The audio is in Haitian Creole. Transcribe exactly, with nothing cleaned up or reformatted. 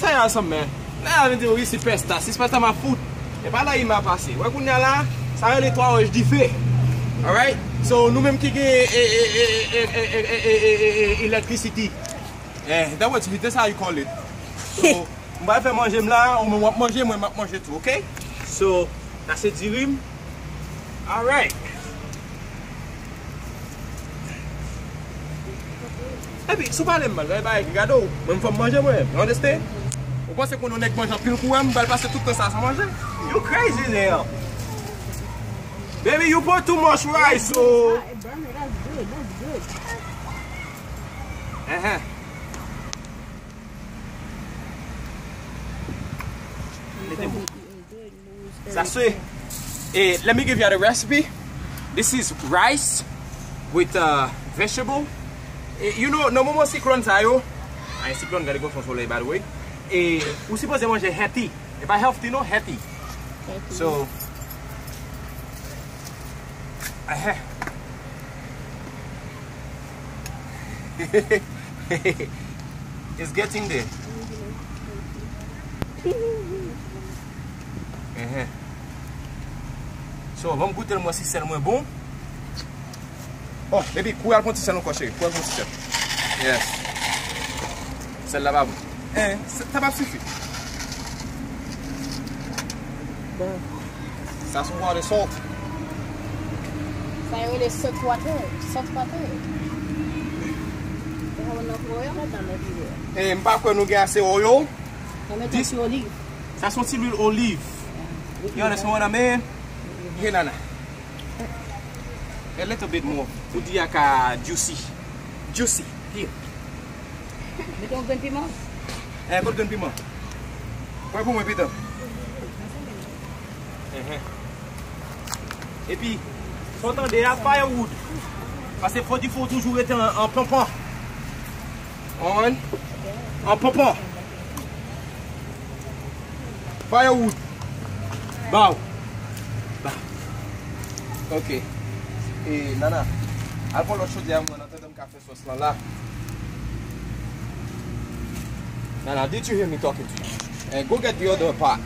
Sa y a ansanm, men. Nèg la vin di, "Wi, sipèsta, sipèsta m ap fout." E pa la i m ap pase. Wè kounye a la, sa rele twa wòch dife. Alright? So, nou menm ki gen e, e, electricity. Eh, that what, that's how you call it. So, m pral fè manje m la, ou menm w ap manje, mwen m ap manje tou, ok? So, sa se diri m. Alright. Epi, si w pale m mal, gade bagay ki gade w. Mwen, m fò m manje mwen, you understand? Ou panse konnen yon nèg manje anpil kou a, m pral pase tout tan sa san manje? You crazy, nèg. Baby, you put too much rice, so. It burn it, that's good, that's good. Uh-huh. Mete m. Sa se, eh, let me give you the recipe. This is rice with, uh, vegetable. Eh, you know, nan moman siklòn sa yo, ay, siklòn, gade gon son solèy, by the way. E ou sipoze manje healthy. E pa healthy, non, healthy. So, eh, it's getting there. Enhen. So, ban m goute l, m wè si sèl mwen bon. Oh, baby, kouri al pran ti sèl ankò, cheri. Kouri al pran ti sèl. Yes. Sèl la pa bon. Eh, sa p ap sifi. Bon. Sa se yon water salt. Sa yo rele salt water. Salt water. Ou konn nan foyè, madanm, everywhere. Eh, m pa kwè nou gen ase oil. Nan men ti oliv. Sa se yon ti lwil oliv. You understand what I mean? Here, Nana. A little bit more. Pou di a ka juicy. Juicy. Here. Mete yon grenn piman. Eh, kot grenn piman? Pran pou mwen, pito. Enhen. Epi, sa w tande a, firewood. Paske fò di fò toujou rete an, an panpan. On. An panpan. Firewood. Baw. Ba. Ok. E, Nana, al pran lòt chodyè a mwen, an atandan m ka fè sòs lan la. Nana, did you hear me talking to you? And go get the other pot.